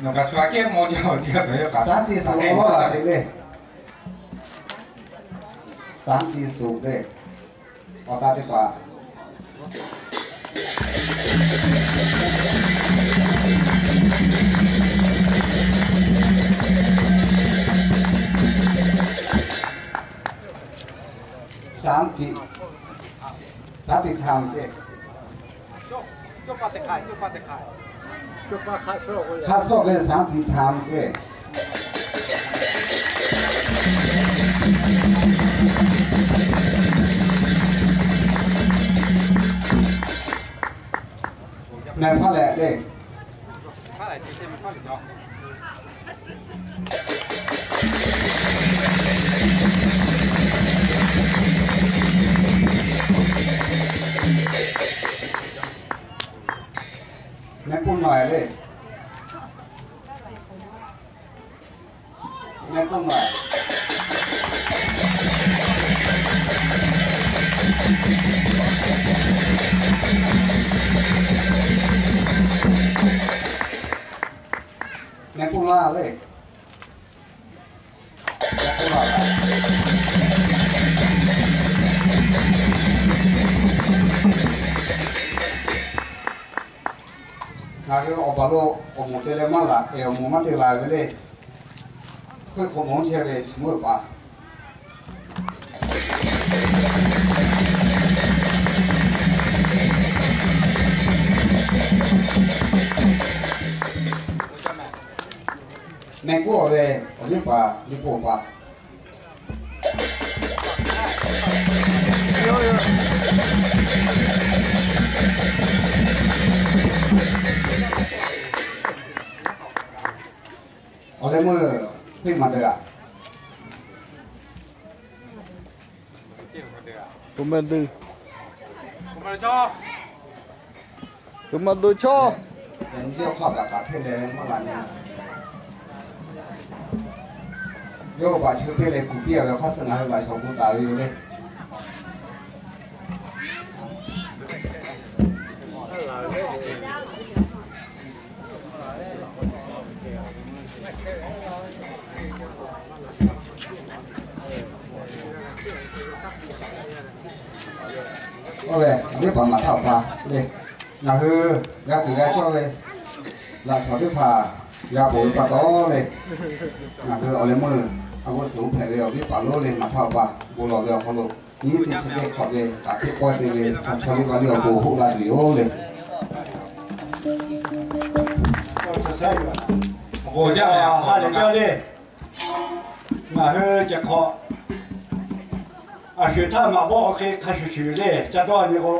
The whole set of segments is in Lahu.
Nawˬ kaꞈ chaw aꞈ kehˉ mawˇ jaˇ ve teˇ g'aˇ kaꞈ สามสี่ศูนย์ leh, สามสี่ศูนย์ leh, awˬ ta teˇ hpaˍ สามสี่ สามสี่ ทำสิ คาซอกเป็นสามสี่ ทำสิ แม่พ่อแหละเลย แม่ปุ้นหน่อยเลย แม่ปุ้นหน่อย แม่ปุ้นว่าเลย แม่ปุ้นว่า Ngaˬ hui awˬ baˬ lo awˬ moˍ te leh maˇ laˬ, awˬ moˍ maˇ te laˬ ve le. Hk'e hk'awꞈ mawˬ chehˇ ve chi mvuhˇ paˍ meh k'oˆ ve awˬ viˉ paˍ liꞈ hpu paˍ awˬ leh meuˇ teˇ maˬ deuˬ a. K'o maˇ deuˬ, k'o maˇ deuˬ chaw. Yawˇ hk'aˇ kaꞈ kaꞈ hpehˇ leh maˇ laˬ nyi. Yawˇ baꞈ chi hpehˇ leh kuˬ piˇ a ve hk'aˇ suh ngaˬ hui laꞈ shawˍ gu taˍ ve yoˬ le. Oˇ ve, awˬ viˉ paˍ maˍ htaˇ awˬ pa le. Ngaˬ hui g'a tuˬ g'a cawˇ ve laꞈ shawˍ teˇ hpaˍ g'a ponˬ ve pa taw le, ngaˬ hui awˬ leh meuˇ a g'uˇ suhˍ hpehꞈ ve awˬ viˉ paˍ lonˉ le maˍ htaˇ awˬ pa bon lawˬ ve awˬ hk'aw lo, nyiˇ teˇ chi teˇ hk'awꞈ ve kaꞈ teˇ pawehˇ te ve hk'a chaw liˇ va liˇ awˬ bon hoˆ la tuˬ yoˬ le. Awˬ bon jaˇ ve ha lehˬ jaˇ le. Ngaˬ hui ceh hk'awꞈ, a shuˍ htaˇ maꞈ bawˆ awˬ hk'e hk'a shuˍ shuˍ le ca dawˇ nyi k'o,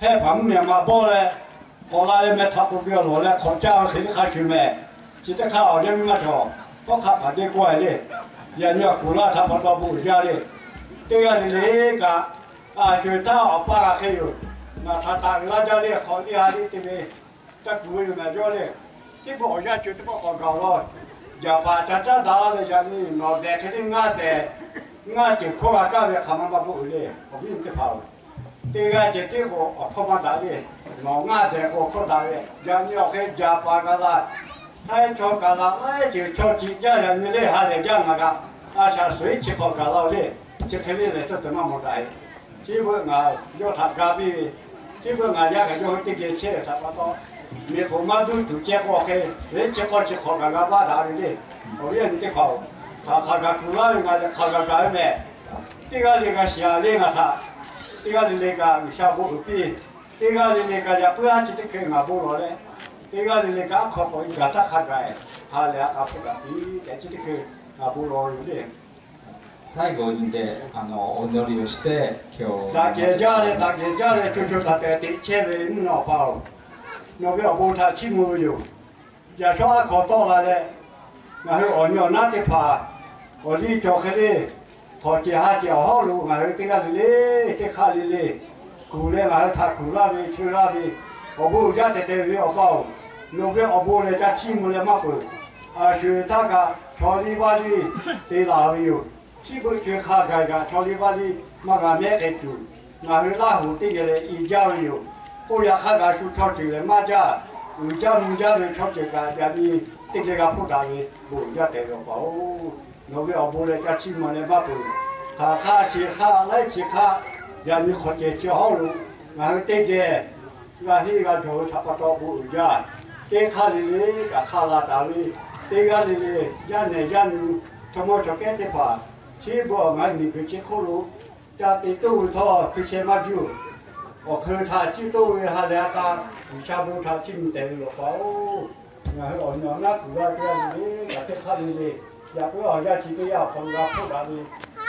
hehˆ paˍ mvuhˇ miˬ maꞈ bawˆ leh, k'awꞈ la leh meh htaꞈ k'oꞈ ve awˬ lawˬ leh hk'awꞈ caˇ ve hk'e le hk'a shuˍ mehˍ. Chi teˇ hk'aˇ awˬ yanˇ miˇ maˇ cawˬ, hawˉ hk'aˆ hpaˍ deˇ kawˆ e le. Yaꞈ nyi awˬ kuˬ laˇ htaꞈ pa taw bon uiˍ jaˇ le. Teˇ g'aˇ le le kaꞈ, a shuˍ htaˇ awˬ pa g'a hk'e yoˬ. Ngaˬ htaꞈ taꞈ uiˍ laˇ jaˇ le, hk'awꞈ liˇ ha liˇ te ve ca kuˬ ve yoˬ mehˍ yawˇ le. Chi beuꞈ awˬ yanˇ ceuˬ teˇ pawˆ k'awꞈ gaˬ law. Yaꞈ hpaˍ ca caˉ daꞈ leh yaꞈ nyi nawˬ dehꞈ hk'e le ngaˇ dehꞈ, ngaˇ ceuˬ hkawˇ g'a kaˇ ve hk'aˬ ma ma bon uiˍ le. Awˬ viˉ teˇ hpaˍ-oˬ, teˇ g'aˇ ceh tiˉ k'o awˬ hkawˇ maˇ daꞈ le. Nawˬ ngaˇ dehꞈ k'o awˬ hkawˇ daꞈ ve. Yaꞈ nyi awˬ hk'e jaˍ paˍ kaꞈ la, htaiˇ chaw kaꞈ la, laiˉ ceuˬ chaw ciꞈ jaˇ yaꞈ nyi le ha lehˬ jaˇ ngaˬ kaꞈ a shaꞈ suhˍ iˉ chi hk'awꞈ gaˬ la-o le. Chi hk'e le lehˬ tcuhˇ tcuhˬ maˇ mawˬ daꞈ e. Chi beuꞈ ngaˬ yawˇ htaꞈ ga piˇ ve, chi beuꞈ ngaˬ yaˇ kaꞈ yawˇ hui teˇ geh chehˇ ve htaꞈ pa taw, miˬ k'oˍ maˇ duˇ tuˬ ceh k'o hk'e suhˍ iˉ chi hk'awˇ chi hk'awꞈ gaˬ g'a baˇ daꞈ ve le. Awˬ viˉ awˬ nyi teˇ hpaˍ-oˬ, hk'aˬ hk'aˬ gaˬ kuˬ laˇ ve ngaˬ lehˬ hk'aˬ gaˬ gaˬ ve mehˍ. Teˇ g'aˇ le g'a shiˍ a le ngaˬ htaꞈ, teˇ g'aˇ le le kaꞈ G'uiˬsha bon uiˍ piˇ, teˇ g'aˇ le le kaꞈ yaꞈ puiˉ a chi teˇ hkui ngaˬ bon lawˬ leh, teˇ g'aˇ le le kaꞈ aˉ hk'aw k'awꞈ gaˬ htaˇ hk'a gaˬ, ha lehˬ a k'a hpu kaꞈ piˇ tehꞈ chi teˇ hkui ngaˬ bon lawˬ yoˬ le. Daꞈ kehˬ jaˇ leh daꞈ kehˬ jaˇ leh co co taiˍ taiˍ teꞈ chehˇ ve mvuhˇ naw awˬ pa-oˬ, nawˬ ve awˬ bon htaꞈ chiˇ mvuh ve yoˬ. Yaꞈ shawˉ aˉ hk'aw tawˆ la leh, ngaˬ hui awˬ nyi awˬ naˉ teˇ hpaˍ awˬ liˇ cawˬ hk'e le, hk'awꞈ cehˬ ha cehˬ awˬ hawˉ lo ngaˬ hui teˇ g'aˇ le le, teˇ hk'aˇ le le kuˬ leh ngaˬ hui htaꞈ kuˬ laˇ ve, cheu laˇ ve, awˬ bon uiˍ jaˇ tehꞈ te ve awˬ pa-oˬ, nawˬ ve awˬ bon lehˬ ca chiˇ mvuh leh maˇ peuˬ. A shuˍ htaˇ kaꞈ chaw liˇ vaˇ liˇ te laˬ ve yoˬ. Chi beuꞈ co e hk'a gaˬ kaꞈ chaw liˇ vaˇ liˇ maˇ g'a mehˉ hk'e tuˬ, ngaˬ hui Laˇ huˍ teˇ geh leh i jaˇ ve yoˬ. K'oˆ yaꞈ hk'a gaˬ shu chaw ceuˬ lehˬ maˇ jaˇ. Uiˍ jaˇ mvuh jaˇ ve chaw ceuˬ kaꞈ yaꞈ nyi teˇ geh g'a hpoˆ daꞈ ve bon uiˍ jaˇ tehꞈ ve awˬ pa-oˬ, nawˬ ve awˬ bon leh ca chiˇ mvuh leh maˇ peuˬ. Hk'aˬ hk'aˇ chi hk'aˇ laiˉ chi hk'aˇ yaꞈ nyi hk'awꞈ cehˬ chi hawˉ lo ngaˬ hui teˇ geh g'a henˇ g'a jawˬ ve htaꞈ pa taw bon uiˍ jaˇ. Teˇ hk'aˇ le le kaꞈ hk'a laˬ taˍ ve, teˇ g'aˇ le le yaˇ nehˬ yaˇ nu chaw mawˇ chaw kehˉ teˇ hpaˍ chi bon awˬ ngaˬ hui miˬguiˬ chi hk'oˆ lo ca te toˇ ve htawˇ hkui sheh maˇ juˇ. Awˬ hk'eun htaꞈ ciˇ toˇ ve ha lehˬ a k'a G'uiˬsha bon htaꞈ chiˇ mvuh tehꞈ ve awˬ pa-oˬ, ngaˬ hui awˬ nyi awˬ naˉ kuiˬ g'a teˇ g'aˇ le le kaꞈ teˇ hk'aˇ le le yaꞈ k'o awˬ yanˇ chi teˇ yanˇ awˬ hk'aw lo g'a hpoˆ daꞈ ve,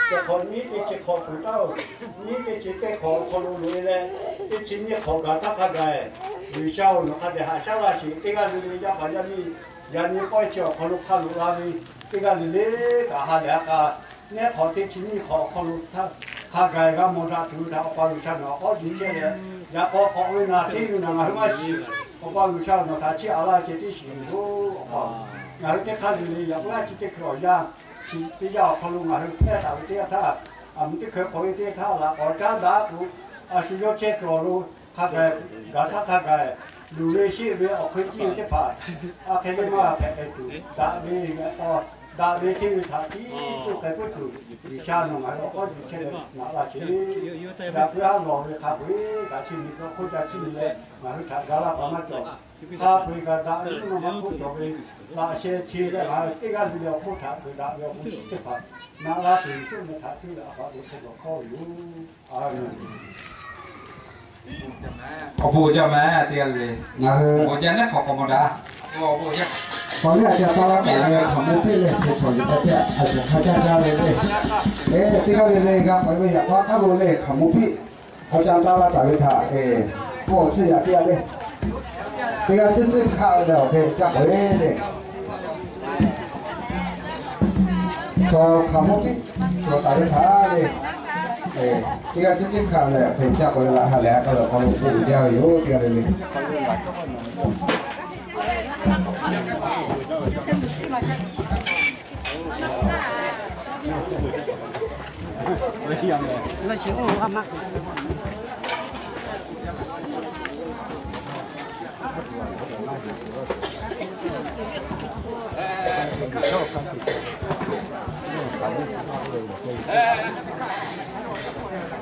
teˇ hk'awꞈ nyiˉ teˇ chi hk'awꞈ peuˬ taˉ-oˬ, nyiˉ teˇ chi teˇ hk'awꞈ awˬ hk'aw lo loꞈ-e leh, teˇ chi nyiˇ hk'awꞈ gaˬ htaˇ hk'a gaˬ-eˬ, G'uiˬsha-oˬ, nawˬ hk'a dehꞈ haꞈ shaˉ laˇ sheˍ. Teˇ g'aˇ le le yaˇ paˍ yaˇ miˇ yaꞈ nyi pawehˇ chi awˬ hk'aw lo hk'a loꞈ la ve teˇ g'aˇ le le kaꞈ ha lehˬ a k'a nehˉ hk'awꞈ teˇ chi nyiˇ hk'awꞈ awˬ hk'aw lo htaˇ hk'a gaˬ-eˬ g'a mawˬ daꞈ tuˬ ve htaꞈ Awˬ pa G'uiˬsha nawˬ awˬ k'awˉ jiˬ chehˇ leh, yaꞈ k'aw k'awꞈ ve naˬ hteˇ ve naˬ ngaˬ hui maˇ shiˍ. Awˬ pa G'uiˬsha nawˬ htaꞈ chiˇ aꞈ laˇ ceh tiˉ shiˍ ve yoˬ. Awˬ pa, ngaˬ hui teˇ hk'aˇ le le yaꞈ k'o a chi teˇ hkui awˬ yanˇ chi teˇ yanˇ awˬ hk'aw lo ngaˬ hui hpehˇ taˍ ve teˇ g'aˇ htaˇ, aˬ mvuh teˇ hkui k'awꞈ ve teˇ g'aˇ htaˇ laꞈ k'awꞈ caˉ daꞈ k'o, a shu yawˇ chehˇ kuiˬ awˬ lo hk'a gaˬ gaˬ htaˇ hk'a gaˬ luˬ ve sheˆ ve awˬ hk'eun ciˇ ve teˇ hpaˍ a hk'e le maˇ hpehꞈ k'ai tuˬ daꞈ ve, daꞈ ve hteˇ ve htaꞈ tiˉ toˇ k'ai puiˉ tuˬ, G'uiˬsha nawˬ ngaˬ hui awˬ k'awˉ jiˬ chehˇ leh naꞈ laˇ sheˍ. Yaꞈ puiˉ haˉ lawˬ ve hk'a peu-eˬ kaꞈ chi miˬ hk'oˆ ca chiˇ nyi leh ngaˬ hui htaꞈ ga laˇ paˍ maˇ cawˬ. Hk'a peu-eˬ kaꞈ daꞈ ve mvuhˇ naw ma hk'oˆ cawˬ ve laꞈ sheh chi leh ngaˬ hui teˇ g'aˇ le le awˬ hk'oˆ htaꞈ keu daꞈ ve awˬ hk'oˆ chi teˇ hpaˍ naꞈ laˇ tuˬ, coˇ meh htaꞈ cuˇ leh a pa lo hk'e lawˬ hkawˇ ve yoˬ. Awˬ bon uiˍ jaˇ meh teˇ g'aˇ le le. Ngaˬ hui awˬ jaˇ nehˉ hk'awꞈ k'awꞈ mawˬ daꞈ. K'awꞈ leh a ca taˇ laˇ taˍ ve hkaoˍmonˇ piˇ leh chehˇ cawˬ yuˬ k'ai piˇ a shuˍ hk'a caˇ jaˇ ve le. Eˬ, teˇ g'aˇ le le g'a k'awꞈ ve yaꞈ k'aw taˇ lo le hkaoˍmonˇ piˇ a ca taˇ laˇ taˍ ve htaꞈ, eˬ, k'oˆ awˬ tcuhˇ yaꞈ piˇ a le. Teˇ g'aˇ tcuhˉ tcuhˉ hkanˇ ve leh awˬ hk'e caˇ k'oꞈ-e le. Chaw hkaoˍmonˇ piˇ cawˬ taˍ ve htaꞈ le. Teˇ g'aˇ tcuhˉ tcuhˉ hkanˇ ve leh awˬ hk'e caˇ k'oꞈ-e laꞈ ha lehˬ a k'a ve awˬ hk'aw lo bon uiˍ jaˇ ve yoˬ teˇ g'aˇ le le.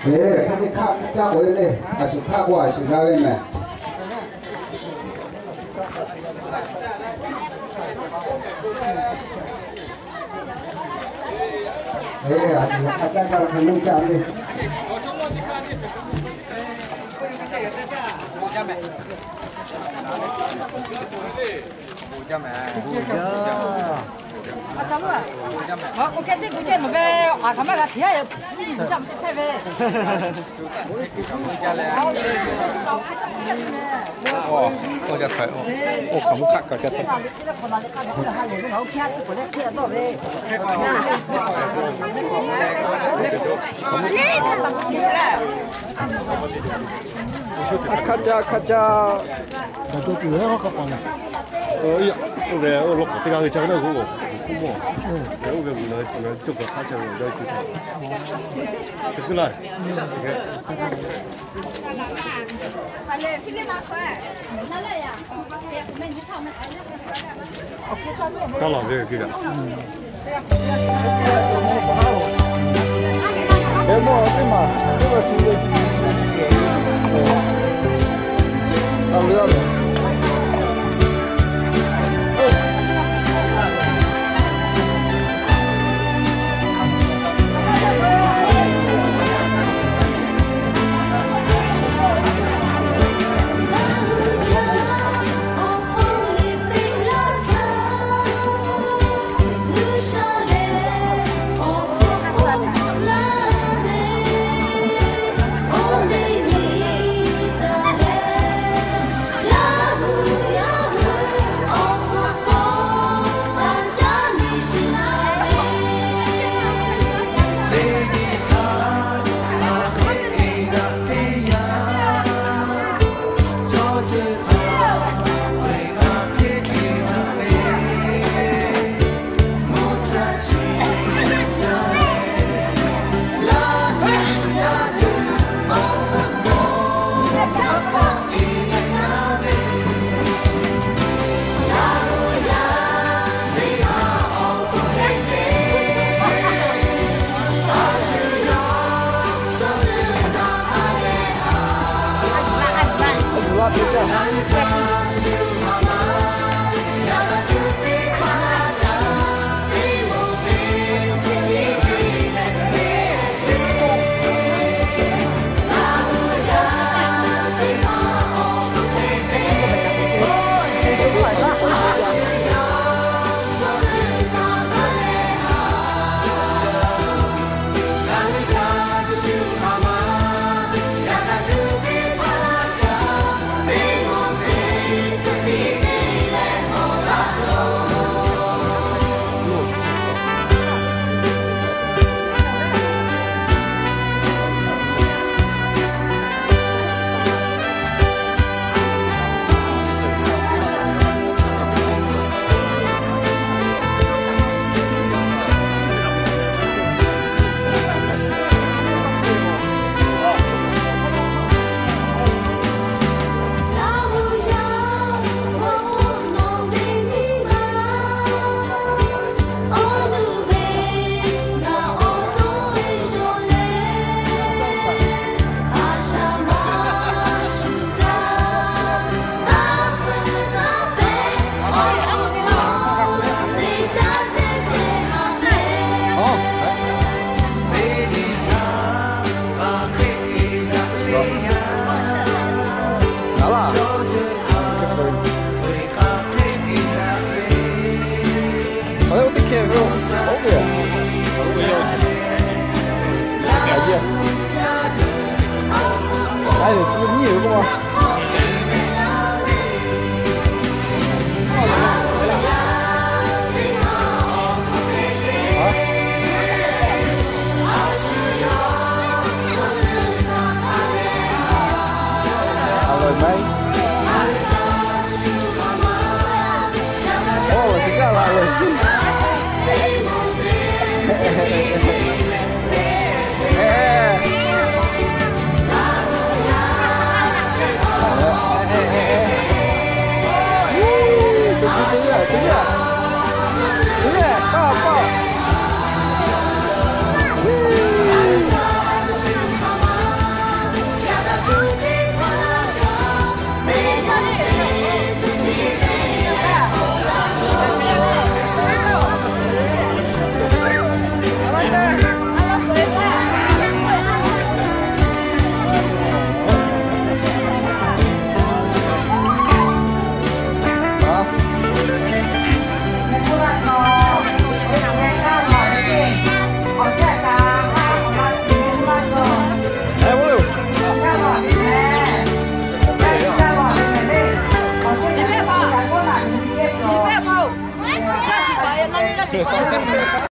Eˬ, hk'aˬ hk'e hkanˇ caˇ k'oꞈ-e le, a shuˍ hkanˇ k'o a shuˍ g'a ve mehˬ. Eˬ, a shuˍ hkanˇ caˇ kaˇ ve hk'e le caˇ ve. Hk'aˬ caˇ, hk'aˬ caˇ. Oˇ ve oˇ lawn k'awꞈ teˇ g'aˇ ve ca ve naˇ g'oˇ, oˇ ve g'uiˬ la ve cawˬ kaꞈ hk'aˇ ca ve awˬ jaˇ ve kuiˬ htaꞈ, ca kuiˬ laˇ. Kaˇ laˬ ve kuiˬ kaꞈ. Alo, maiˉ. Ôh, shiˍ kaˆ la lo.